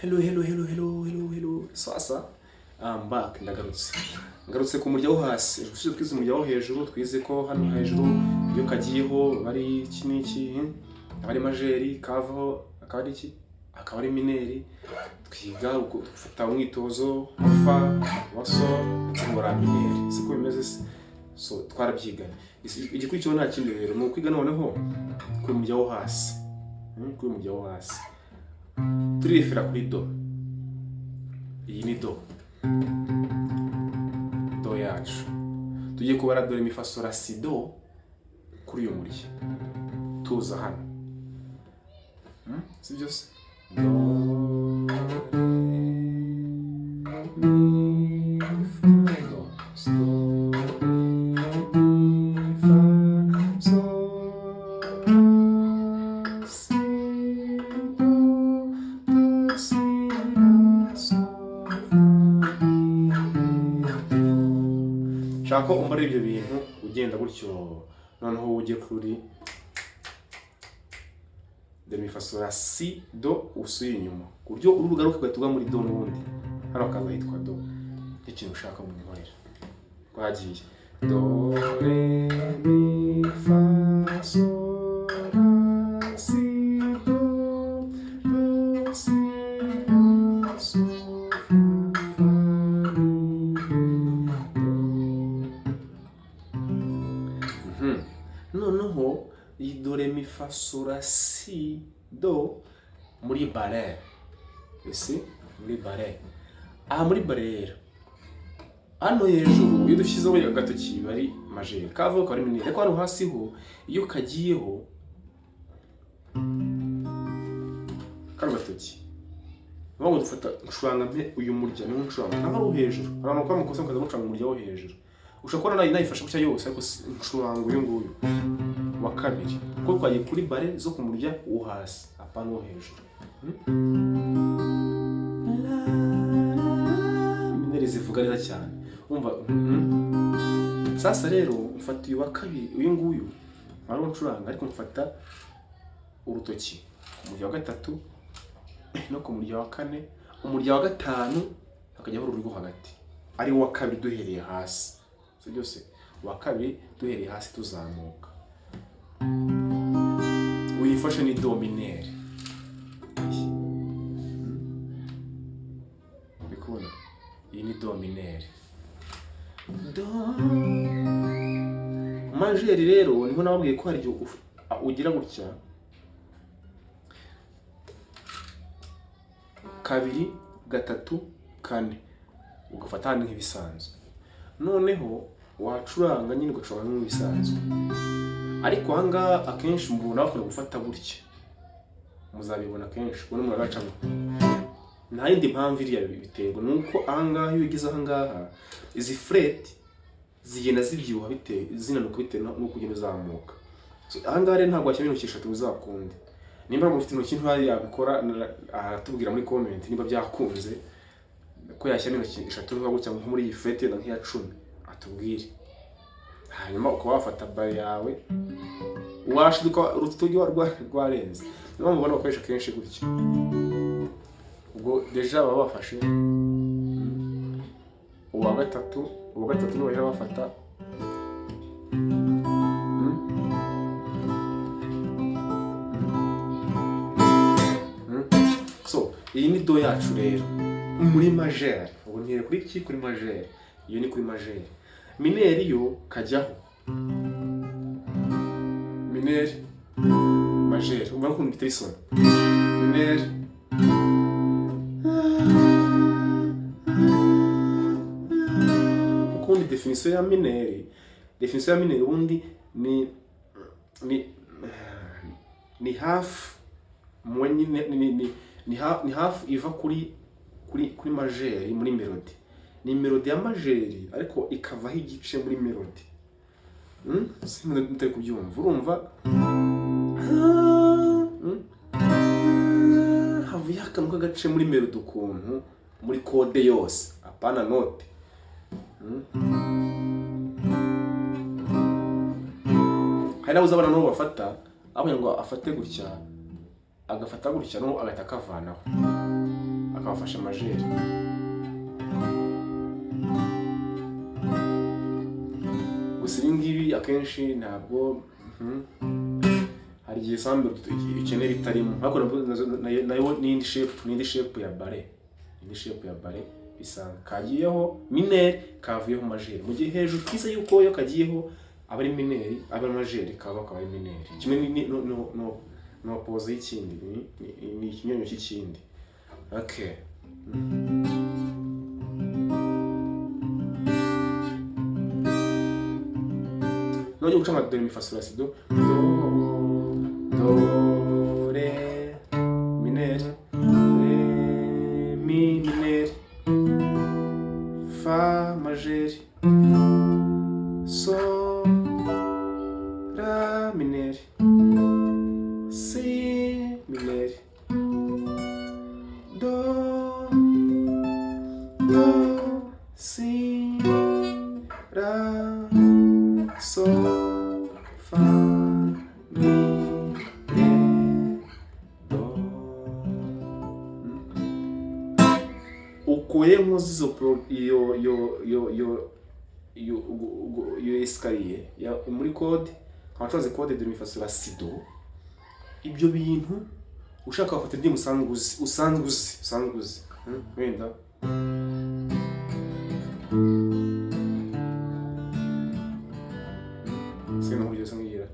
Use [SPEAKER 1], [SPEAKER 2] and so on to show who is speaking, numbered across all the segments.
[SPEAKER 1] Hello, hello, hello, hello, hello, hello. Sasa I'm back, ndagarutse. Ngarutse ku murya wo hasi. Ejo ushize twize umurya wo hejuru, twize ko hano hejuru iyo kagiyeho bari iki n'iki, Aba ari majeur, kavaho akaba ari iki? Akaba ari mineur. Twiga gufata umwitozo wa fa, wa sol, ndetse n'uwa la mineur. Siko bimeze se? So twarabyiganye. Igikurikiyeho nta kindi rero, ni ukwiga noneho ku murya wo hasi. Kuri murya wo hasi. Turifera kuri do. Iyi ni do, do yacu. Tugiye kubara do, re, mi, fa, sol, la, si, do kuri uyu murya. Tuza hano. Si byo se? Do, re, mi, fa, do, do, re, mi, fa, sol, la, si, do, do, si, la, sol, fa, mi, re, do. Shaka ko umbara ibyo bintu ugenda gutyo, noneho ujye kuri do, mi, fa, sol, la, si, do, usuye inyuma ku buryo uri bugaruke ugahita ugwa muri do n'ubundi. Hano hakaza hitwa do. Ikintu ushaka mu nkorera twagiye: do, re, mi, fa, sol, la, si, do, do, si, la, sol, fa, fa, mi, re, do. Noneho iyi do, re, mi, fa, sol, la, si, do muri barré, ese muri barré, aha muri barré rero, hano hejuru iyo dushyizeho agatoki bari majeur, kavaho kaba ari mineur. Ariko hano hasi ho iyo kagiyeho kano gatoki, ni ngo dufata ncuranga mpe uyu murya, niwo ncuranga, ntabwo ari uwo hejuru. Hari abantu bakora amakosa bakaza gucuranga umurya wo hejuru. Ushobora kubona nayifashe gutya yose, ariko ncuranga uyu nguyu wa kabiri, kuko twagiye kuri barré zo ku murya wo hasi, apana uwo hejuru. La, mineur zivuga neza cyane, umva. Sasa rero mfata uyu wa kabiri, uyu nguyu ariwo ncuranga, ariko mfata urutoki ku murya wa gatatu no ku murya wa kane, umurya wa gatanu hakajyaho ururi rwo hagati, ari wo wa kabiri duhereye hasi. Si byose? Uwa kabiri duhereye hasi tuzamuka, uyifashe ni do mineur. Iyi. Uri kubona iyi ni do mineur. Do majeur rero niho nababwiye ko hari igihe ugira gutya kabiri, gatatu, kane, ugafata handi nk'ibisanzwe, noneho wacuranga nyine ugacuranga nk'ibisanzwe. Ariko ahangaha akenshi mubona bakunda gufata gutya, muzabibona kenshi ubona umuntu agacamo. Nta yindi mpamvu iriya biterwa nuko ahangaha iyo ugeze ahangaha izi fret zigenda zibyibuha bitewe zinanuka, bitewe n'uko ugenda uzamuka. So, ahangaha rero ntabwo washyiramo intoki eshatu uzakunde. Nimba mufite intoki ntoya yabikora, aratubwira muri comment niba byakunze ko yashyiramo intoki eshatu ntoya gutya nko muri iyi fret yenda nk'iya 10, atubwire. Hanyuma ukaba wafata barré yawe, washiduka urutoki rwarenze. Niyo mpamvu ubona bakoresha kenshi gutya. Ubwo déjà baba bafashe uwa gatatu, uwa gatatu niwo bahera bafata. So iyi ni do yacu rero muri majeur. Ubu ntere kuri ki? Kuri majeur. Iyo ni kuri majeur. Mineur yo kajyaho mineur, majeur. Umva ukuntu biteye isoni. Mineur, kuko ubundi définition ya mineur, définition ya mineur ubundi ni half nyine, ni half iva kuri majeur muri mélodie. Ni mélodie ya majeur ariko ikavaho igice muri mélodie. Sinzi mutari kubyumva. Urumva? Havuyeho akantu k'agace muri mélodie ukuntu, muri corde yose, apana note. Hari n'abo uzabona n'uwo bafata aho kugira ngo afate gutya, agafata gutya, n'uwo agahita akavanaho. Wafashe majeur. Gusa ibi ngibi akenshi ntabwo, hari igihe sample ukenera itarimo, ariko nayo n'indi shape, n'indi shape ya barré, indi shape ya barré bisanzwe. Kagiyeho mineur, kavuyeho majeur, mu gihe hejuru twize yuko iyo kagiyeho aba ari mineur, aba ari majeur, kava akaba ari mineur. Kimwe ni opposé y'ikindi, ni ikinyuranyo cy'ikindi. Okay. Nongeye gucanga do, mi, fa, sol, la, si, do, do, do, ré mineur, ré, mi mineur, fa majeur, sol, la mineur, si mineur, do, do, si, la, sol, fa, mi, ré, do. Ukuye nkoze izo iyo iyo iyo iyo iyo iyo escalier ya muri chord, nkaba ncuranze chord do, mi, fa, sol, la, si, do. Ibyo bintu ushaka wafata indirimbo usanzwe uzi, usanzwe uzi, usanzwe uzi. Wenda sinzi uburyo usa nk'igira.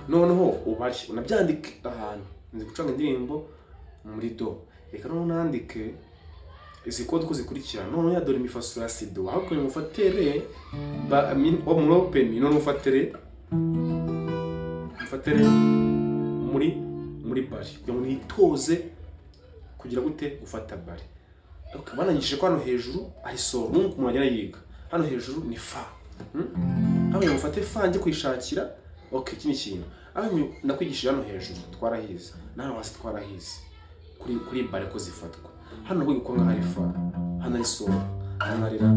[SPEAKER 1] Noneho ubare, unabyandike ahantu. Nzi gucuranga indirimbo muri do, reka noneho nandike izi chord uko zikurikirana. Noneho ya do, ré, mi, fa, sol, la, si, do, ahubwo mufate ré ba muri open, noneho mufate ré, mufate ré muri barré, kugira ngo nitoze kugira gute? Gufata barré. Okay, banangije ko hano hejuru ari sol, nk'uko umuntu agenda yiga. Hano hejuru ni fa. Hano mufate fa njye kuyishakira. Okay, iki ni ikintu aho nakwigishije. Hano hejuru twarahize, na hano hasi twarahize kuri barré ko zifatwa. Hano kwiga ko ngaho ari fa, hano ari sol, hano ari la,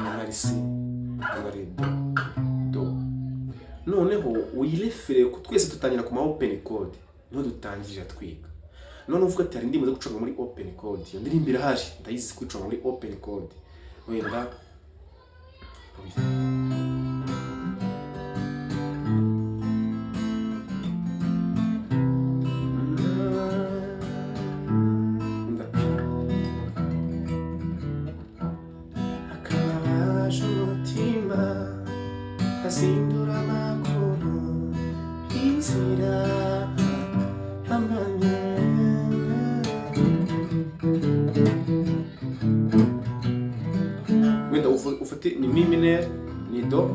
[SPEAKER 1] hano ari si, hano ari do, do. Noneho uyirefere ko twese dutangira ku ma open chord, niho dutangirira twiga. None uvuga ati hari indirimbo zo gucuranga muri open chord, iyo ndirimbo irahari, ndayizi kwicuranga muri open chord. Wenda akababaje umutima, azindura amaguru inzira amanye. Wenda ufate ni mi mineur, ni do,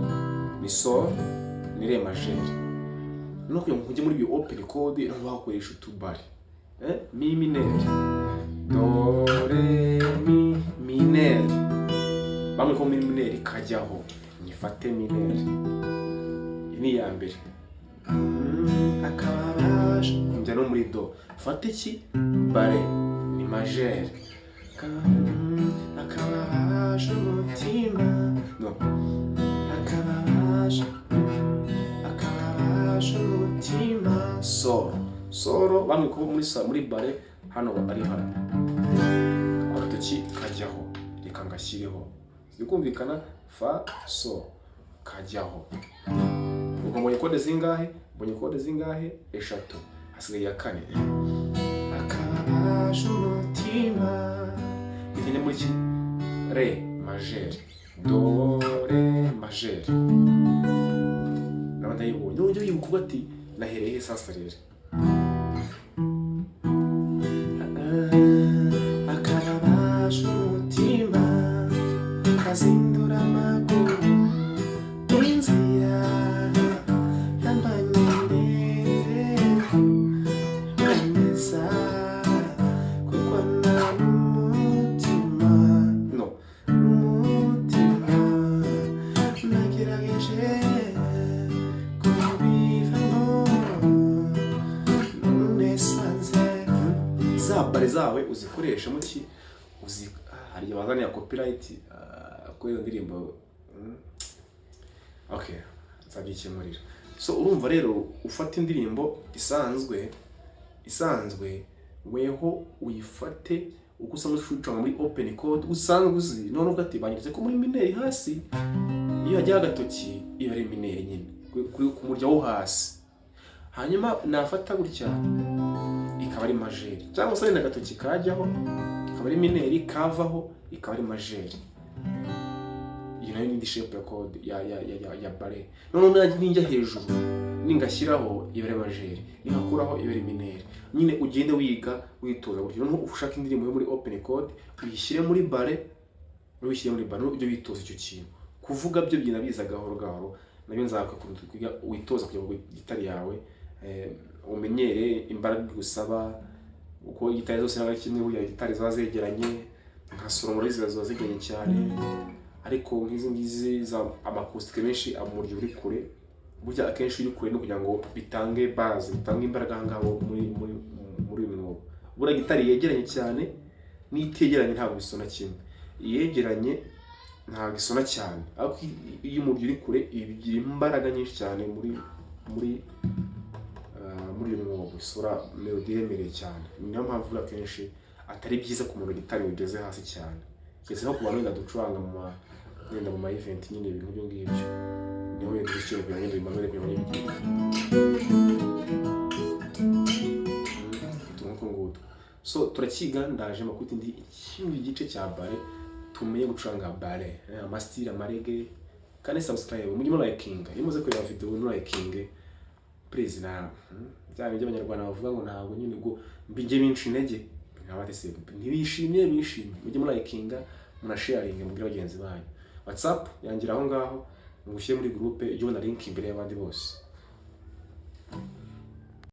[SPEAKER 1] ni sol, ni ré majeur. No kugira ngo ujye muri iyo open chord, noneho wakoresha utu barré, mi mineur, do, ré, mi mineur. Bamwe ko mi mineur ikajyaho, nyifate mineur. Iyi ni iya mbere. Akababaje njya no muri do, fate iki? Barré ni majeur. Akababaje umutima, no akababaje, akababaje umutima, sol. Sol bamwe ko muri sa muri barré hano ari hano, agatoki kajyaho, reka ngashyireho, ziri kumvikana. Fa, sol kajyaho. Ubwo mbonye chord zingahe? Mbonye chord zingahe? Eshatu. Hasigaye iya kane. Akababaje umutima ikajya muri ki? Ré majeur, do, ré majeur. Nawe ndayibonye. Nujya wibuka uvuga ati nahereye he? Sasa rero akababaje umutima, azindura amaguru inzira yambanye ndende, nkomeza kurwana n'umutima, no umutima nagerageje kubivamo. Barré zawe uzikoreshe mu ki uzi. Hari igihe bazaniye copyright kuri iyo ndirimbo. Okay, nzabyikemurira. So urumva rero, ufata indirimbo isanzwe, weho uyifate uko usanzwe ucuranga muri open chord usanzwe uzi. None uvuga ati: "Banyeretse ko muri mineur hasi, iyo hajyaho agatoki iyo ari mineur nyine ku murya wo hasi, hanyuma nafata gutya ikaba ari majeur, cyangwa se agatoki kajyaho ikaba ari mineur, kavaho ikaba ari majeur." Iyi nayo ni indi shape ya chord ya barré. Noneho nanjye ninjya hejuru, ningashyiraho iba ari majeur, ningakuraho iba ari mineur. Nyine ugende wiga witoza gutyo. Noneho ushaka indirimbo yo muri open chord, uyishyire muri barré, uyishyire muri barré, ujye witoza icyo kintu. Kuvuga byo bigenda biza gahoro gahoro, nabyo nzakwiye kwiga witoza kugira ngo gitari yawe umenyere imbaraga igusaba, uko gitari zose ntabwo ari kimwe. Burya gitari ziba zegeranye, nka solo muri ziba zegeranye cyane, ariko nk'izi ngizi za ama acoustic menshi, umurya uri kure. Burya akenshi uri kure no kugira ngo bitange base, bitange imbaraga aha ngaha muri uyu mwobo. Buriya gitari yegeranye cyane n'itegeranye ntabwo bisona kimwe. Iyegeranye ntabwo isona cyane, ariko iyo umurya uri kure igira imbaraga nyinshi cyane muri uyu mwobo, isura melody iremereye cyane. Niyo mpamvu buriya akenshi atari byiza ku muntu gitari ugeze hasi cyane, keretse nko ku bantu wenda ducuranga mu ma wenda mu ma event nyine, ibintu nk'ibyo ngibyo, niho wenda ibiciro kugira ngo bimanure, kugira ngo bigire utu ngutu. So turakiga, ndaje makuti ndi ikindi gice cya barré, tumenye gucuranga barré, ama style, ama règle. Kandi subscribe, mujye murayikinga iyo muze kureba video, murayikinge please. Na bya bindi by'Abanyarwanda bavuga ngo ntabwo nyine ubwo mbijye binca intege, nkaba se ntibishimye bishimye. Mujye murayikinga, munasharinge, mubwire bagenzi banyu. WhatsApp yangira aho ngaho, mugushyire muri groupe, ujye ubona link imbere y'abandi bose.